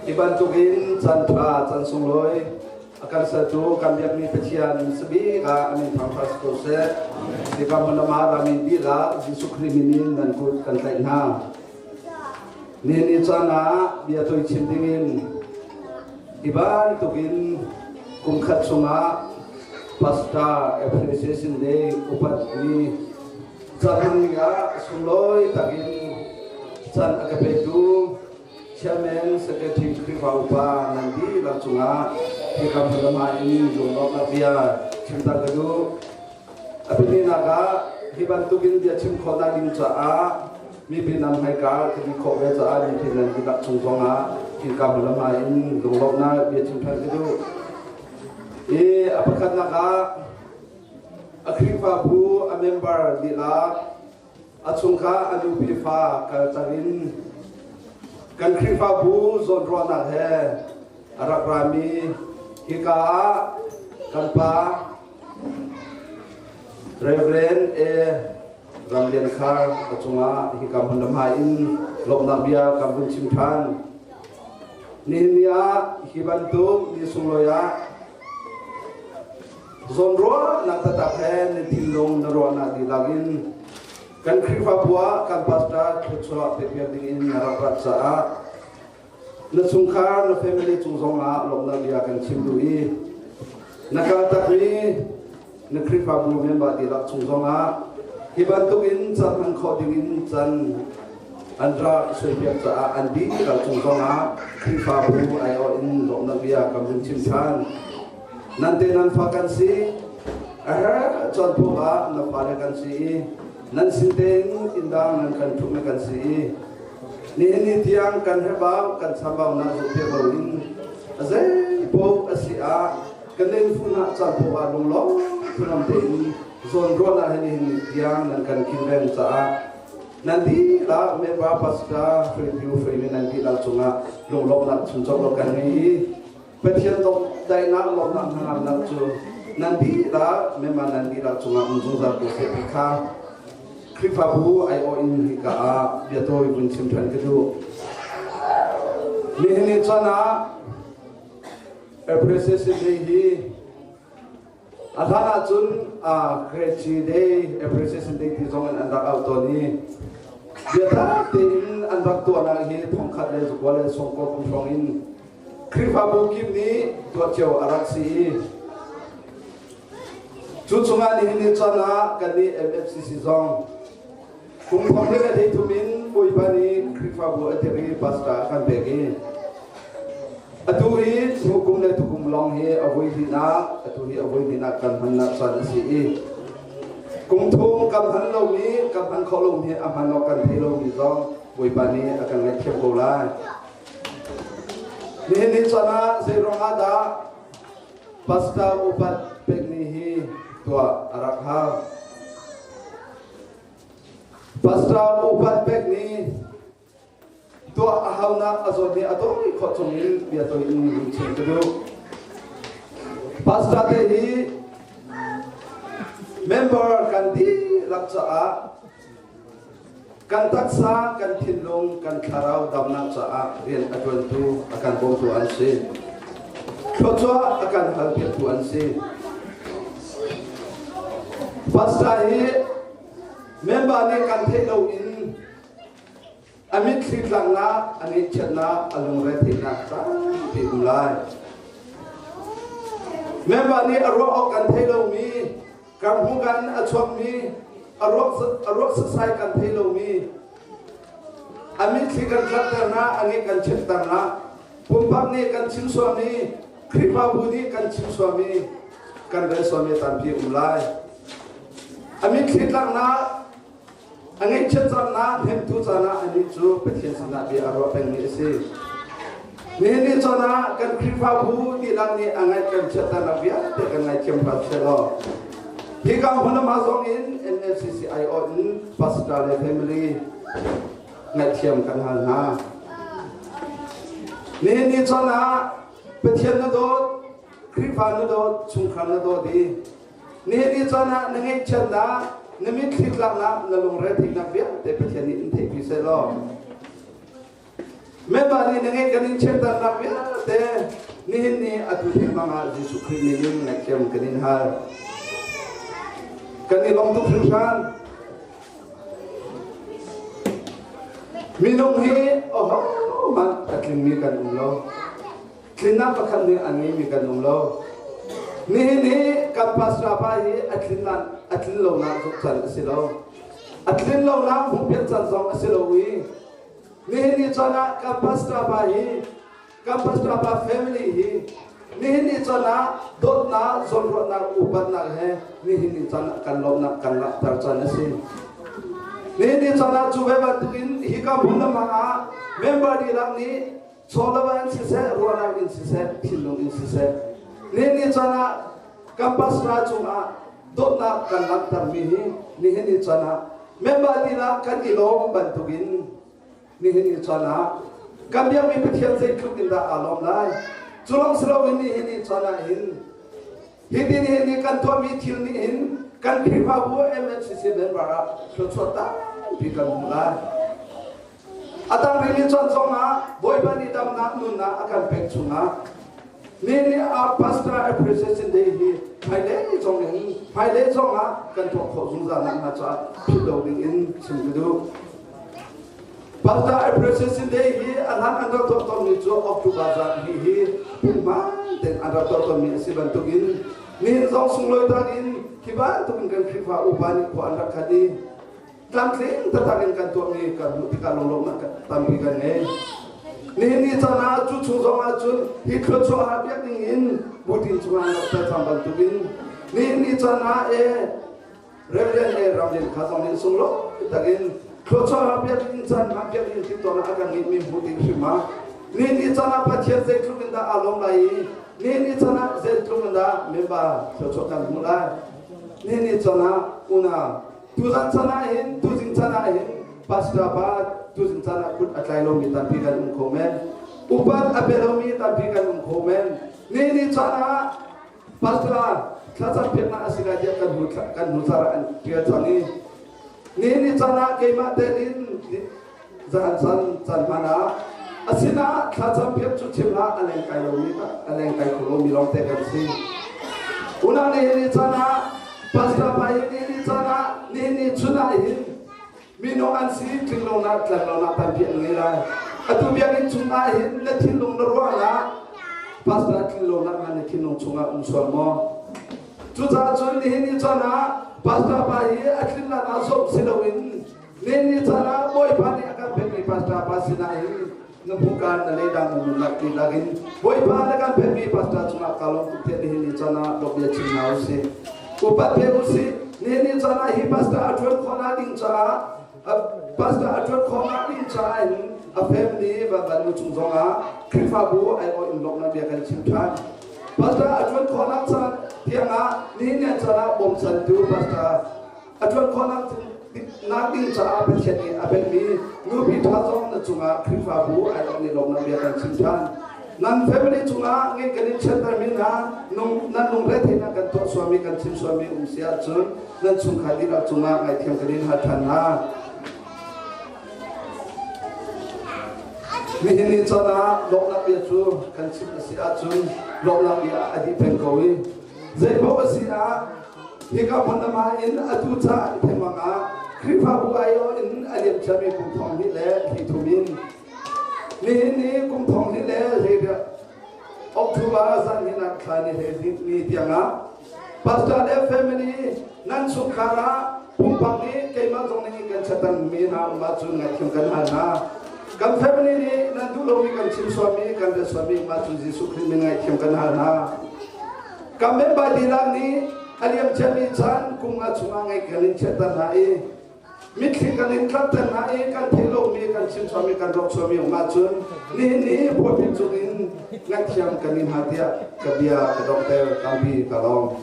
Hi bantukin caan ṭha, caan sunglawi a kan sertu kan biakmi Pathian sabik ah a min thangṭhat si ko seh. Hika hmun lam ah rami dihlak Jesuh Khrih min in nan kut kan tlaih hna. Nihin ni caan ah bia tawi chim dingin hi bantukin kum khat chungah Pastor Appreciation Day upat ni caan ni ah sunglawi takin caan a ka petu Chairman Secretary Khrihfa upa nan dihlak cungah hika hmunlama in lunglawmhnak bia chimter ka duh. A biapinak ah hi bantukin bia chim khawhnak ding caah mipi nan hmaika ka ti khawh ve caah mipi nan dihlak chung zongah hika hmunlama in lunglawmhnak bia chim than ka duh. I a pakhatnak ah a Khrihfabu a member dihlak A chungkhar a nupi fa kalter in kan Khrihfabu zawnruahnak he a rak rami hika ah kan pa Reverend A. Ramlian Khar a cungah hika hmun le hma in lawmhnak bia kan vun chim ṭhan. Nihin ni ah hi bantuk ni sunglawi ah Zawnruahnak taktak he na thinlung na ruahnak dihlak in kan Khrihfabu ah kan pastor thluachuah pekpiak ding in na rak rat caah na chungkhar na family cung zongah lawmhnak bia kan chim duh i na kaltakmi na Khrihfabu member dihlak chung zongah hi bantuk in caan hman khawh ding in can an rak suaipiak caah an dihlak cung zongah Khrihfabu aiawh in lawmhnak bia kan vun chim ṭhan. Nan te nan fa kan si. A herh caan paoh ah na fale kan si i nan sin tein inndang nan kan ṭhumh kan si i nihin ni tiang kan herhbau kan chambau nak zohpiak loin a zei paoh a si ah kan in fuh caan paoh ah lunglawm phunam tein zawnruahnak he nihin ni tiang nan kan kilven caah nan dihlak member pastor hruaitu hruaimi nan dihlak cungah lunglawmhnak chungcawk lo kan ngei i Pathian daihnak lawmhnak hnangamnak cu nan dihlak member nan dihlak cungah um zungzal ko seh ti kha Khrihfabu aiawh in hika ah biatawi vun chim ṭhan ka duh. Nihin ni caan ah Appreciation Day hi A hlan ahcun Gratitude Day, Appreciation Day ti zong in an rak auh tawn i biatak tein an rak tuahnak hi thongkhat le zakua le sawmkua kum hrawng in Khrihfabu kip nih tuah cio a rak si i cu chungah nihin ni caan ah kannih MFCC zong kum thong le hlei thum in Bawipa nih Khrihfabu a dirh i pastor a kan pek i Atu hi kum le tukum lawng hi a vui hnihnak, atu hi a vui hnihnak kan hmannak caan a si i kum thum kan hman lomi, kan hman khawh lomi, a hman awk kan thei lomi zong Bawipa nih a kan ngaihthiam ko lai. Nihin ni caan ah zei ruangah dah pastor upat pekmi hi tuah a rak hau? Pastor upat pekmi Tuah a haunak a zawn hi a tawi khawh chung in bia tawi in vun chim ka duh. Pastor te hi member kan dihlak caah kan taksa, kan thinlung, kan thlarau damnak caah rian a ṭuantu, a kan bawmtu an si. Thluachuah a kan halpiaktu an si. Pastor hi member nih kan theih loin A mitthli tlaknak, a ngaihchiatnak, a lungretheihnak tampi um lai. Member nih a ruah awk kan thei lomi, kan hmukan a chuakmi, a ruak sasai kan thei lomi, a mitthli kan tlakternak, a ngeih kan chiatternak, pumpak nih kan chim sualmi, Khrihfabu nih kan chim sualmi, kan rel sualmi tampi um lai. A mitthli tlaknak, A ngaihchiat caan ah hnemtu caan ah anih cu Pathian sinah bia a ruah pengmi a si. Nihin ni caan ah kan Khrihfabu dihlak nih a ngaih kan chiatternak vialte kan ngaithiam hram seh law hika hmunhma zong in NLCC aiawh in pastor le family ngaihthiam kan hal hna. Nihin ni caan ah Pathian na dawt, Khrihfa na dawt, chungkhar na dawt i Nihin ni caan ah na ngaihchiatnak, na mitthli tlaknak, na lungre theihnak vialte Pathian nih in theihpi seh law. Member nih na ngeih kan in chimternak vialte nihin ni atu thengmang ah Jesuh Khrih min in ngaihthiam kan in hal. Kan i lawm tuk hringhran. Minung hi ahohmanh a tlingmi kan um lo. Tlinnak pakhat nih a ngeimi kan um lo. Nihin hi kan pastor pa hi a tlinnak a tlin lonak zuk can a si lo. A tlin lonak hmuhpiat can zong a si lo i nihin ni caan ah kan pastor pa hi kan pastor pa family hi nihin ni caan ah dawtnak zawnruahnak upatnak he nihin ni caan ah kan lawmhnak kan langhter caan a si. Nihin ni caan ah cu ve bantukin hika hmun lamah ah member dihlak nih chawlava in siseh ruahnak in siseh thinlung in siseh nihin ni caan ah kan pastor cungah dawtnak kan langhtermi hi nihin ni caan ah member dihlak kan i lawm bantukin nihin ni caan ah kan biakmi Pathian zeitluk in dah aa lawm lai. Cu lawng si loin nihin ni caan ah hin hi ni hin ni kan tuahmi thil nih hin kan Khrihfabu MHCC member ah thluachuah tampi kan hmu lai. A tang rihmi caan zongah Bawipa nih damnak nunnak a kan pek chungah ni nih a pastor appreciation day hi hmailei zong in hmailei zongah kan tuah khawh zungzal nak hnga caah philh lo ding in chim ka duh. Pastor appreciation day hi a hlan an rak tuah tawnmi cu October zan hi hi phunghman tein an rak tuah tawnmi a si bantukin nihin zong sunglawi tak in khi bantukin kan Khrihfa upa nih khua an rak khat i tlamtling taktak in kan tuahmi kan hmuh tikah lunglawmhnak tampi kan ngei. Nihin ni caan ah cu chung zong ah cun hi thluachuah ha piak ding in butin chungah an rak tel cang bantukin nihin ni caan ah e Reverend le ramrian kha zong nih sunglawi takin thluachuah ha piak ding caan hman piak ding timhtuahnak a kan ngeihmi hmuh ding hrim ah nihin ni caan ah Pathian zeitluk in dah aa lawm lai i nihin ni caan ah zeitluk in dah member thluachuah kan hmuh lai. Nihin ni caan ah unau Tuzan chan ah hin, tuzing chan ah hin, pastor pa tuzing chan ah kut a tlai lomi tampi kan um kho men. Upat a pe lomi tampi kan um kho men. Ni ni chan ah pastor thlacam piaknak a si lai tiah kan hnu kan hnu thar an tial cang i ni ni chan ah keimah tein zahan chan chan hman ah asinaah thlacam piak cu chim hlah a leng kai lomi a leng kai kho lomi lawng te kan si. Unau ni ni chan ah pastor pa hi ni ni chan ah ni ni chun ah hin minung an si tling lonak tlang lonak tampi an ngei lai. Atu biakinn chung ah hin na thinlung na ruahnak pastor tling lonak na na thinlung chungah um sual maw? Cucaah cun nihin ni chan ah pastor pa hi a tlin lan ah zomh si loin Nihin caan ah Bawipa nih a kan pekmi pastor pa sinah hin na hmuhkan na leidang na nunnak dihlak in Bawipa na kan pekmi pastor cungah kaa lawm tuk tiah nihin ni caan ah lawmhbia chim hna usih. Upat pe usih. Nihin ni caan ah hi pastor a ṭuan khawhnak ding caah pastor a ṭuan khawhnak ding caah hin a family vanvan nu cung zongah Khrihfabu aiawh in lawmhnak bia kan chim ṭhan. Pastor a ṭuan khawhnak caan tiangah nihin ni caan ah bawmchantu pastor a ṭuan khawhnak nak ding caah Pathian nih a pekmi nupi ṭha zong na cungah Khrihfabu ai nih lawmnak bia kan chim ṭhan. Nan family cungah ngeih kan in chiattermi hna nung nan lungretheihnak kan tuah sualmi kan chim sualmi um si ahcun nan chungkhar dihlak cungah ngaihthiam kan in hal ṭhan hna. Nihin ni caan ah lawmhnak bia cu kan chim a si ahcun lawmhnak bia a dih peng ko i zeipaoh a si ah Hika hmun in atu ca thengmang ah Khrihfabu aiawh in a liam ciami kum thong hnih le thli thum in nihin ni kum thong hnih le hleiriat October zan hinak thla ni hlei ni tiangah pastor le family nan chungkhar ah pumpak nih keimah zong nih kan chatan mi hna um ahcun ngaihthiam kan hal hna. Kan family nih nan duh lomi kan chim sualmi kan bia sualmi um ahcun Jesuh Khrih min ngaihthiam kan hal hna. Kan member dihlak nih a liam ciami caan kum nga chungah ngeih kan in chiahter hna i mitthli kan in tlanter hna i kan theih lomi kan chim chuahmi kan rawk chuahmi um ahcun nihin ni pawpi cung in ngaihthiam kan in hna tiah ka bia ka donghter tampi ka lawm.